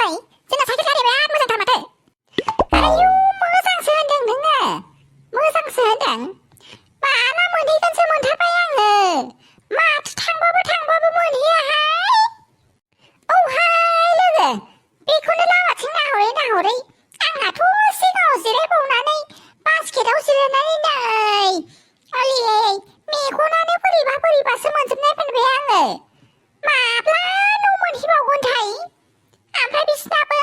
फै जोंना साइकेल गारिया बिराद मोजांथार माथो। आयौ मोजांसो होनदों नोङो, मोजांसो होनदों। माला मोनहैगोनसो मोनथारबाय आङो। माथो थांबाबो मोनहैयाहाय। औहाय लोगो, बेखौनो लामाथिं नाहरै आंहाथ' सिगाङाव जिरायबावनानै बास्केटआव जिरायनानै नै आलियै मेगनानो बोरैबासो मोनजोबनाय मोनबाय आङो। माब्ला न' मोनहैबावगोनथाय? ओमफ्राय बिसिनाबो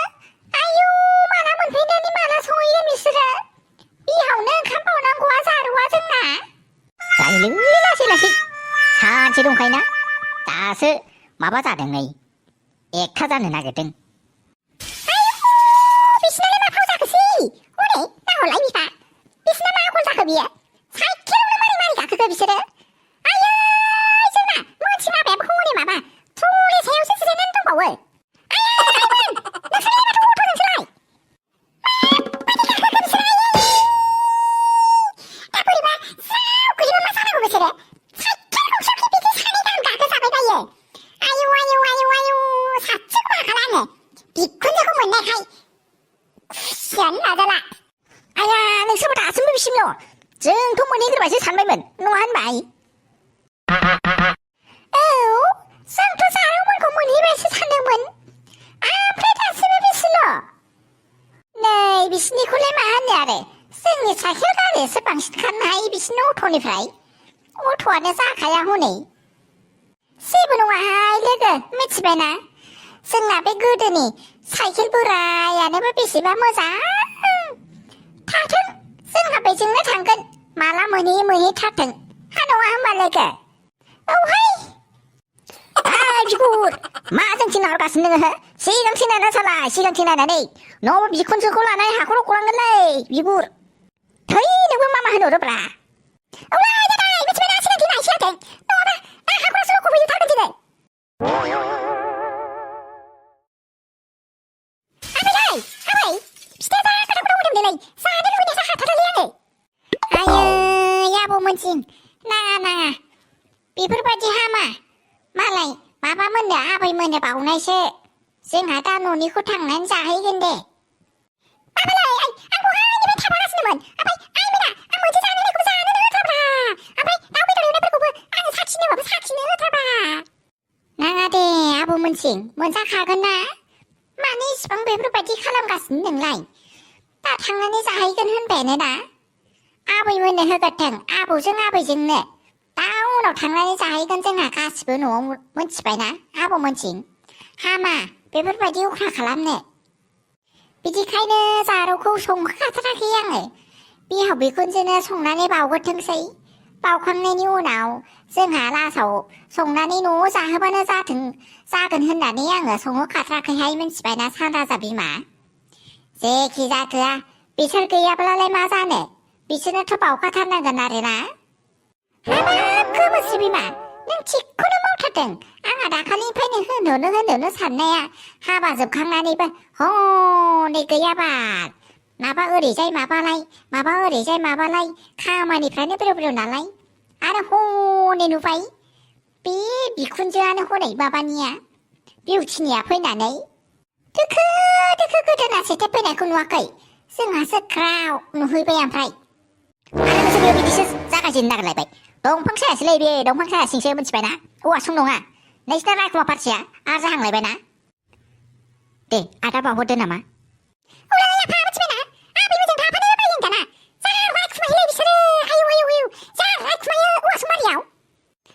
आयौ माला मोनफैनानै माला सहैगोन बिसोरो? बिहावनो ओंखाम बावनांगौआ जारुआ जोंना। जायोलै लासै सानसे दंखायोना, दासो माबा जादों नै 1था जानो नागिरदों। बिसिनालाय मा फाव जाखोसै? हनै नाहरलाय बिफा, बिसिना मा आखल जाखो बियो? साइकेलावनो मारै गाखोखो बिसोरो? आयै जोंना मोनसे माबायाबो हनै माबा ट्रलि सायावसो जिरायनानै दंबावो। नोंसोरलाय माथो अट' नोंसोरलाय? माबायदि गाखोखो बिसोरो? दा बोरैबा ज्राव गोलैबा मा जानांगौ बिसोरो? साइकेल गंसेयाव बिदि सानै गाहाम गाखोजाबाय बायो। आयौ साबसिनखौ हाखाला आङो। बिखुनजोखौ मोननायखाय खुसियानो लाजाला। आया नोंसोरबो दासिमबो बिसिमल'? जोंथ' मोनहैग्रोबायसो सानबायमोन, नङा होनबाय? औ जोंथ' जारौमोनखौ मोनहैबायसो सानदोंमोन, ओमफ्राय दासिमबो बिसिल'? नै बिसिनिखौलाय मा होनो आरो, जोंनि साइकेल गारियासो बांसिन खारनो हायो बिसिनि अट'निफ्राय। अट'आनो जाखाया हनै। जेबो नङाहाय लोगो, मिथिबायना? जोंना बे गोदोनि साइकेल बोरायानोबो बेसेबा मोजां। थाथों जोंहा बेजोंनो थांगोन, माला मोनहैथारथों। हा नङा होनबा लोगो? औहाय। बिगुर, मा जोंथिं नाहरगासिनो नोङो? सिगांथिं नायना सालाय, सिगांथिं नायनानै न'आव बिखुनजोखौ लानानै हाखराव गलांगोनलै बिगुर। थै नोंबो मा होनहरोब्रा? औलाय दादाय, मिथिबायना? सिगांथिं नाय, सिगांथिं, नङाबा हाखरावसो लखबहैथारगोन दिनै। आबै फिथा जा खोथाव मोदोमदोंलै, जानो लुबैनायसो हाथारालै आङो। आयै आबौमोनथिं नाङा, बेफोरबायदि हामा। मालाय माबामोननो आबैमोननो बावनायसो। जोंहा दा न'निखौ थांनानै जाहैगोन दे। बाबालै आं बहायनिफ्राय थाफागासिनोमोन, ओमफ्राय आइमोना आं मोनसे जानो होनायखौबो जानोनो होथारब्रा। ओमफ्राय दाउ बेदर एवनायफोरखौबो आङो साखिनोबाबो साखिनो होथारब्रा। नाङा दे आबौमोनथिं, मोनजाखागोन ना। मानो इसिबां बेफोरबायदि खालामगासिनो नोंलाय? दा थांनानै जाहैगोन होनबायानो ना। आबैमोननो होगोरथों, आबैजोंनो। दा उनाव थांनानै जाहैगोन जोंहा गासिबो न'आव, मोनथिबायना आबौमोनथिं? हामा बेफोरबायदि अख्रा खालामनो। बिदिखायनो जारौखौ संहोखाथाराखै आङो। बिहाव बिखुनजोनो संनानै बावगोरथोंसै। बावखांनायनि उनाव जोंहा लासाव संनानै न'आव जाहोबानो जागोन होननानै आङो संहोखाथाराखैहाय, मिथिबायना सानराजा बिमा? जेखि जाथोआ, बिसोर गैयाब्लालाय मा जानो, बिसोरनोथ' बावखाथारनांगोन आरोना। हाबाब गोमोस्रि बिमा, नों थिगखौनो मावथारदों। आंहा दाखालिनिफ्रायनो होनहरनो साननाया, हाबा जोबखांनानैबो हनै गैयाबाल। माबा ओरैजाय माबालाय, खामानिफ्रानो ब्रेव नालाय। आरो हनै नुबाय, बे बिखुनजोआनो हनै माबानिया, बिउटिनिया फैनानै दोखो गोदोना सेथेब फैनायखौ नुवाखै? जोंहासो ख्राव नुहैबाय। ओमफ्राय आरो नोंसोर बेयाव बिदिसो जागायजेननो नागिरलायबाय। दंफां सायासोलै बे, दंफां साया सिंसो, मिथिबायना? औवासुं नङा। नोंसिना रायखुमा पार्टिया आरो जाहांलायबायना? दे आदा बावहरदो नामा? औलाय आफा, मिथिबायना? आबैमोनजों थाफानो बायो दाना। जा रायखुमायोलै बिसोरो, आयौ जा रायखुमायो औवासुं बारियाव।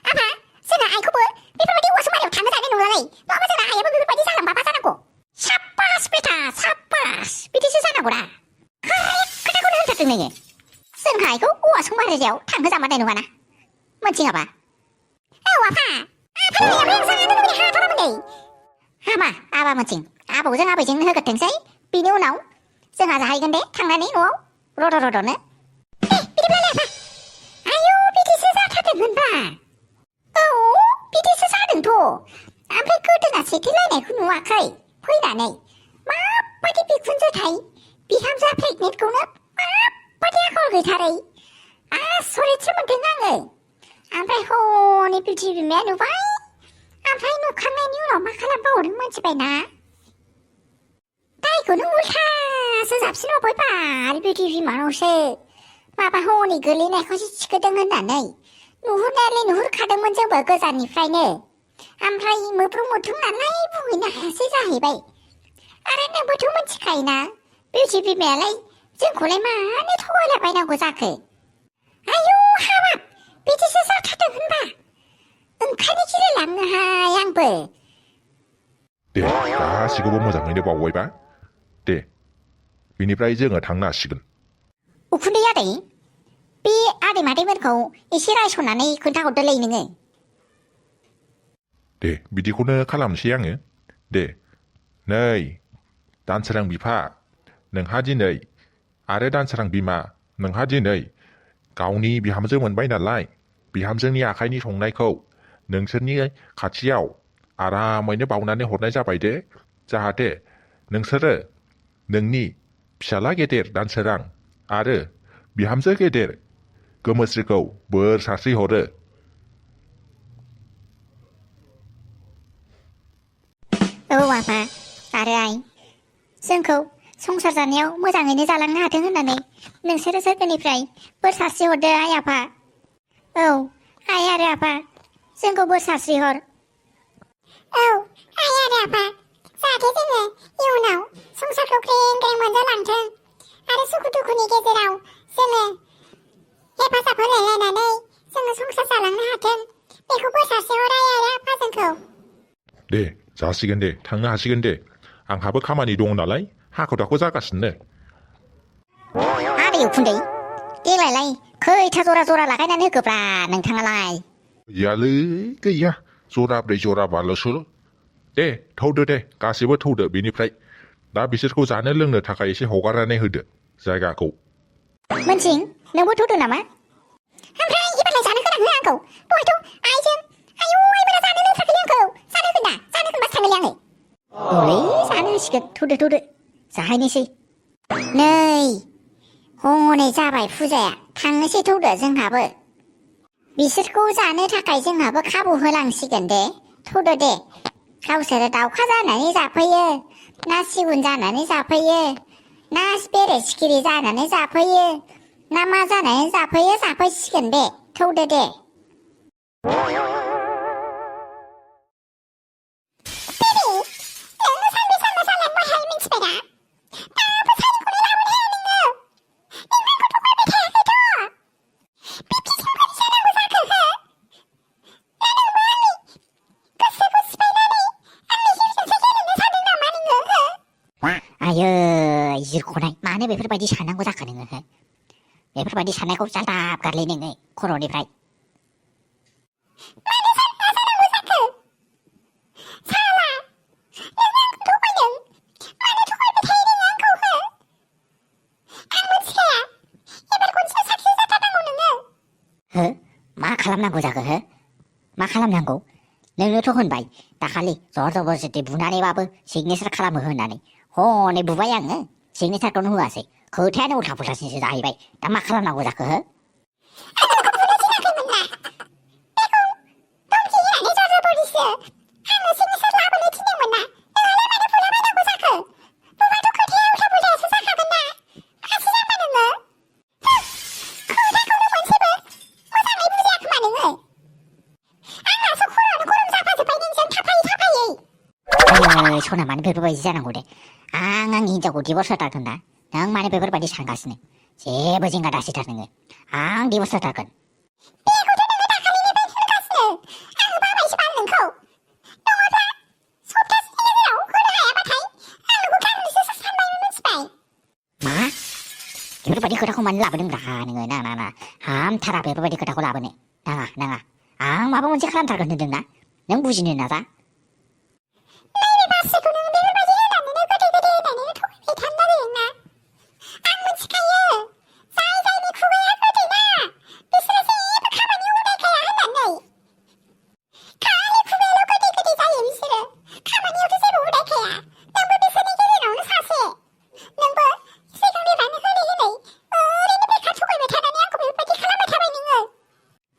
आफा, जोंहा आइखौबो बेफोरबायदि औवासुं बारियाव थानो जानो नुलालै, नङाबा जोंना आइयाबो बेफोरबायदि जालांबा मा जानांगौ? साब्बास बेटा साब्बास, बिदिसो जानांगौरा। कारेक्ट खोथाखौनो होनथारदों नोङो। जोंहा आइखौ औवासुं बारियाव थांहोजामारनाय नङाना, मोनथियाबा? औ आफा, आफा होननायाबो आं जानो लुबैनाय हाथारामोन नै। हामा आबामोनथिं, आबैजोंनो होगोरथोंसै, बिनि उनाव जोंहा जाहैगोन दे थांनानै न'आव रद'नो। बिदिब्लालाय आफा, आयौ बिदिसो जाथारदों होनबा? औ बिदिसो जादोंथ'। ओमफ्राय गोदोना सेथेलायनायखौ नुवाखै? फैनानै माबायदि बिखुनजोथाय, बिहामजोआ प्रेगनेन्टखौनो माबायदि आखल गैथारै, आसरितसो मोनदों आङो। ओमफ्राय हनै बिउटि बिमाया नुबाय, ओमफ्राय नुखांनायनि उनाव मा खालामबावदों मोनथिबायना? 이거는 옳다서 잡수는 볼바 비비 마노세 마바 호니 걸리네 것이 치거든 나네 누후 날리 누후 가든 먼저 먹어자니 프라이네 암프라이 뭐부로 모퉁 날라이 부이나 세자히바이 아래네 모퉁 먼치카이나 뷰지비 메라이 증콜레 마네 토골레 바이나 고자크 아유 하랍 비지세서 타든 흔바 카니키를 남하 양벌 네, 가시고 모장이네 봐오이바. 네, 비니프라이 정어 당나시근. 우쿤데야데 삐 아리마리면고 이시라이 손안에 근타고 들레이능은 네, 미디고는 칼람시양은. 네, 너희 단체랑 비파, 능하지 너희 아래 단체랑 비마, 능하지 너희 가오니 비함정 원바이 날라이 비함정니 아카이니 송나이코 능선니 같이야오 아라마이नो बावनानै हरनाय जाबाय दे जाहाथे नोंसोरो नोंनि फिसाला गेदेर दानसोरां आरो बिहामजो गेदेर गोमोस्रिखौ बोर सारस्रिहरो आफा आरो आइ जोंखौ संसार जानायाव मोजाङैनो जालांनो हाथों होननानै नोंसोरो सोरगोनिफ्राय बोर सारस्रिहरदो आइ आफा औ आइ आरो आफा जोंखौ बोर सारस्रिहर औ आइ आरो आफा जाहाथे जोङो इयुनाव संसारखौ ग्रें ग्रें मोनजालांथों आरो सुखु दुखुनि गेजेराव जोङो हेफाजाब होलायलायनानै जोङो संसार जालांनो हाथों बेखौ बोर सारस्रिहर आइ आरो आफा जोंखौ 네, 자시긴 데 당나 하시긴 데 आंहाबो खामानि दङ नालाय हाखु दाखु जागासिनो आदै उखुन्दै देग्लायलाय खैथा जरा जरा लागायनानै होखोब्रा नोंथाङालाय गैयालै गैया जराब्रै जराबाल'सो दे थौदो दे गासिबो थौदो बेनिफ्राय दा बिसोरखौ जानो लोंनो थाखाय एसे हगारनानै होदो जायगाखौ मोनसिं नोंबो थौदो नामा ओमफ्राय एबारलाय जानो होना होआ आंखौ दहायथ' आइजों आयु आइमोना जानो लोंथारखै आंखौ जानो होगोन दा जानो होगोनबासो थांगोनलै आङो औलै जानो होसिगोन थौदो जाहैनोसै नै हनै जाबाय फुजाया थांनोसै थौदो जोंहाबो बिसोरखौ जानो थाखाय जोंहाबो खाबु होलांसिगोन दे थौदो दे गावसोरो दाउखा जानानै जाफैयो ना सिगुन जानानै जाफैयो ना बेरे सिखिरि जानानै जाफैयो ना मा जानानै जाफैयो जाफैसिगोन दे थौदो दे आयो जिरख'नाय मानो बेफोरबायदि साननांगौ जाखो नोङो बेफोरबायदि साननायखौ जालदाब गारलै नोङो खर'निफ्राय मा खालामनांगौ जाखो मा खालामनांगौ नोंनोथ' होनबाय दाखालि जर जबरदस्ति बुनानैबाबो सिगनेसार खालामो होननानै हनै बुबाय आङो सिगनेसारखौनो होआसै खोथायानो उल्था पुल्थासिनसो जाहैबाय दा मा खालामनांगौ जाखो सना मानो बेफोरबायदि जानांगौ दे आंनि हिनजावखौ डिभर्स होथारगोन दा नों मानो बेफोरबायदि सानगासिनो जेबो जिंगा दासिथार नोङो आं डिभर्स होथारगोन मा बेफोरबायदि खोथाखौ मानो लाबोदोंब्रा नोङो नाङा हामथारा बेफोरबायदि खोथाखौ लाबोनो नाङा आं माबा मोनसे खालामथारगोन होनदोंना नों बुजिनो नाजा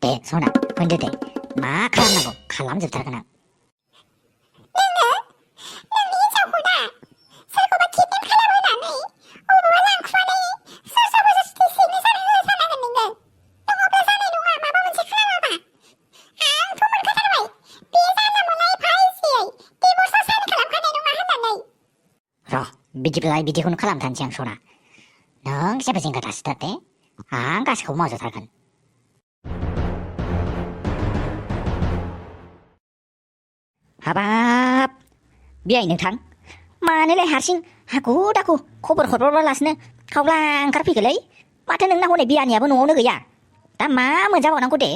दे सना होनदो दे मा खालामनांगौ खालामजोबथारगोन आं बिदिब्ला बिदिखौनो खालामथारनोसै आं सना नों जेबो जिंगा दासिथार दे आं गासैखौबो मावजोबथारगोन हाबाब बियाय नोंथां मानोलाय हारसिं हाखु दाखु खबर हरबालासिनो खावला ओंखारफैखोलै माथो नोंना हनै बियानियाबो न'आवनो गैया दा मा मोनजाबावनांगौ दे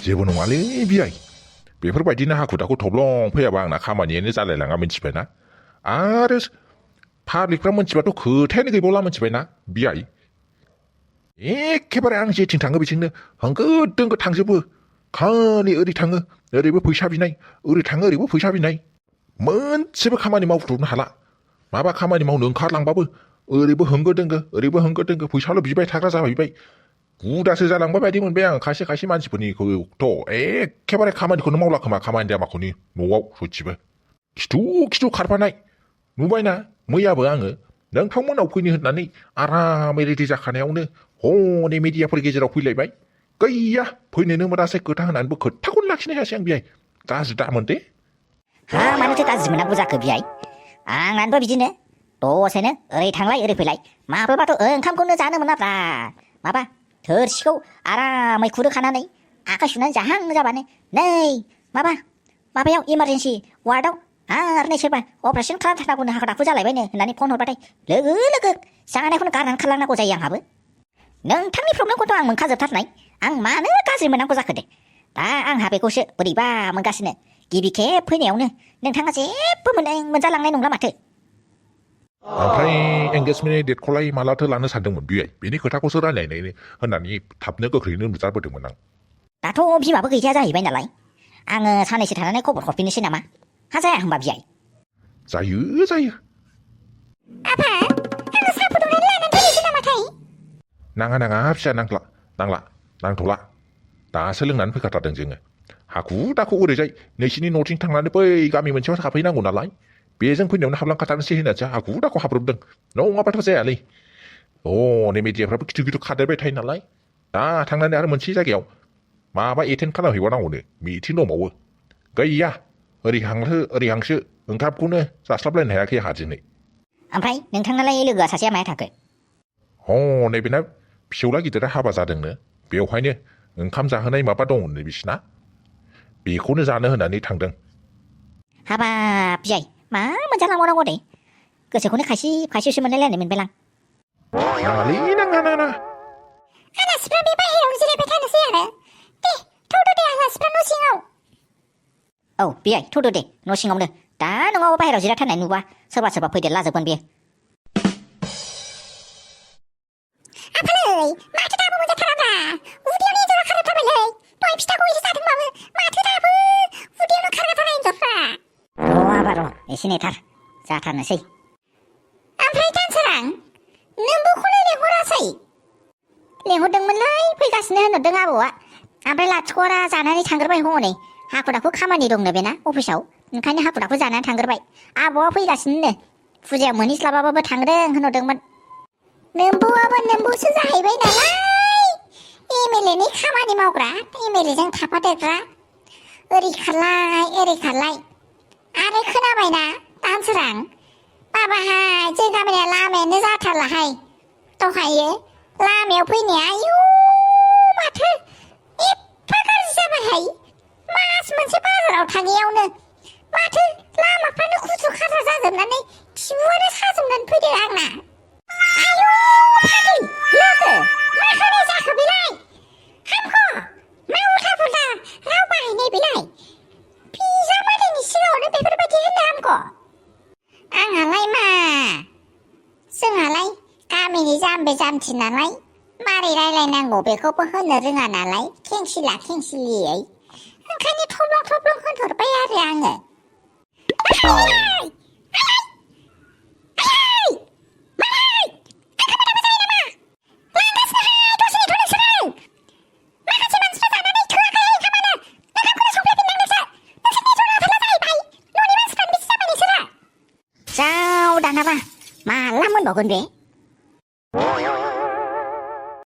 जेबो नङालै बियाय बेफोरबायदिनो हाखु दाखु थब्लं फैयाबा आंना खामानियानो जालायलाङा मिथिबायना आरो पाब्लिकफ्रा मिथिबाथ' खोथायानो गैबावला मिथिबायना बियाय एखेबारे आं जेथिं थाङो बिथिंनो होंगो दोंगो थांजोबो खालि ओरै थाङो ओरैबो फैसा बिनाय ओरै थाङो ओरैबो फैसा बिनाय मोनसेबो खामानि मावथ'नो हाला माबा खामानि मावनो ओंखारलांबाबो ओरैबो होंगो दोंगो फैसाल' बिबाय थाग्रा जाहैबाय हुदासो जालांबाय बायदि मोनबाय आं खायसे खायसे मानसिफोरनिखौथ' एखेबारे खामानिखौनो मावला खोमा खामानि दामाखौनि न'आव सयथिबो खिथु खारफानाय नुबायना मैयाबो आङो नोंथांमोनाव फैनो होननानै आरामै रेडि जाखानायावनो हनै मिडियाफोर गेजेराव फैलायबाय गैया फैनोनो मोनासै खोथा होनानैबो खोथाखौनो लाखिनो हायासै आं बेहाय गाज्रि दामोन दे हा मानोथो गाज्रि मोननांगौ जाखो बियाय आंनानोबो बिदिनो दसेनो ओरै थांलाय ओरै फैलाय माब्लाबाथ' ओंखामखौनो जानो मोनाब्रा माबा थोरसिखौ आरामै खुरहोखानानै आखाइ सुनानै जाहां जाबानो नै माबायाव इमारजेन्सि वार्डआव आरो नै सोरबा अपारेसन खालामथारनांगौनो हाखु दाखु जालायबायनो होननानै फन हरबाथाय लोगो जानायखौनो गारनानै खारलांनांगौ जायो आंहाबो नोंथांनि प्रब्लेमखौथ' आं मोनखाजोबथारनाय आं मानो गाज्रि मोननांगौ जाखो दे दा आंहा बेखौसो बोरैबा मोनगासिनो गिबि खेब फैनायावनो नोंथाङा जेबो मोनजालांनाय नंला माथो ओमफ्राय एंगेजमेन्टनि डेटखौलाय मालाथो लानो सानदोंमोन बियाय बेनि खोथाखौसो रायलायनाय होननानै थाबनो गोख्रैनो नुजाबोदोंमोन आं दाथ' बिमाबो गैजाया जाहैबाय नालाय आङो साननैसो थानानै खबर हरफिननोसै नामा हा जाया होनबा बियाय जायो आफा आङो साहा फुदुंनानै लानानै फैनोसै नामाथाय नाङा फिसा नांथ'ला दासो लोंनानै फैखाथारदों जोङो हाखु दाखु ओरैजाय नोंसिनि न'थिं थांनानै बै गामि मोनसेयाव हाबहैनांगौ नालाय बेजों फैनायावनो हाबलांखाथारनोसै होननानैसो हाखु दाखु हाब्रबदों नङाबाथ' जायालै नै मिडियाफ्राबो खिथु थादेरबाय थायो नालाय दा थांनानै आरो मोनसे जायगायाव माबा एटेन्ड खालामहैबावनांगौनो मिटिं दंबावो गैया ओरै हांसो ओंखामखौनो जास्लाबलायनो हायाखै आंहा दिनै ओमफ्राय नोंथांनालाय लोगोआ सासेया माया थाखो नैबेना फिसौला गिदिरा हाबा जादोंनो बेवहायनो ओंखाम जाहोनाय माबा दंनो बिसिना बेखौनो जानो होननानै थांदों हाबाब बियाय मा मोनजालांबावनांगौ दे गोसोखौनो खायसेसो मोनलायलायनाय मोनबायलां नाङा आलासिफ्रा बे बाहेरायाव जिरायबाय थानोसै आरो दे थौदो दे आलासिफ्रा न' सिङाव औ बियाय थौदो दे न' सिङावनो दा नङाबा बाहेरायाव जिरायथारनाय नुबा सोरबा फैदेरलाजोबगोन बेयो आफालै माथो दाबो मोनजाथाराब्रा उदैयावनो एन्जरा खारगारथारबायलै दहाय फिथाखौ एसे जादोंबाबो माथो दाबो उदैयावनो खारगारथारनाय एन्जरफ्रा र' एसे नेथार जाथारनोसै ओमफ्राय दानसोरां नोंबोखौलाय लेंहरासै लेंहरदोंमोनलै फैगासिनो होनहरदों आबौआ ओमफ्राय लाथिख'रा जानानै थांग्रोबाय हनै हाखु दाखु खामानि दंनो बेना अफिसाव ओंखायनो हाखु दाखु जानानै थांग्रोबाय आबौआ फैगासिनो फुजायाव मोनहैस्लाबाबाबो थांदों होनहरदोंमोन नोम्बौआबो नोम्बौसो जाहैबाय नालाय एमएलएनि खामानि मावग्रा एमएलएजों थाफादेरग्रा ओरै खारलाय आरो खोनाबायना दानसोरां बाबाहाय जों गामिना लामायानो जाथारलाहाय दहायो लामायाव फैनाया आयु माथो एफा गाज्रि जाबायहाय मास मोनसे बाजाराव थाङैयावनो माथो लामाफ्रानो खुथ्रु खाथ्रा जाजोबनानै खिबुआनो साजोबनानै फैदो आंना आयु फाग्लि लोगो मा होनाय जाखो बेलाय हामख' मा उल्था पुल्था राव बाहायनाय बेलाय बिजामादैनि सिगाङावनो बेफोरबायदि होनो हामख' आंहालाय मा जोंहालाय गामिनि जाम्बे जाम्थि नालाय मारै रायलायनांगौ बेखौबो होनो रोङा नालाय खेंसिलियै ओंखायनो थब्लं होनहरबाय आरो आङो दानाबा माला मोनबावगोन बे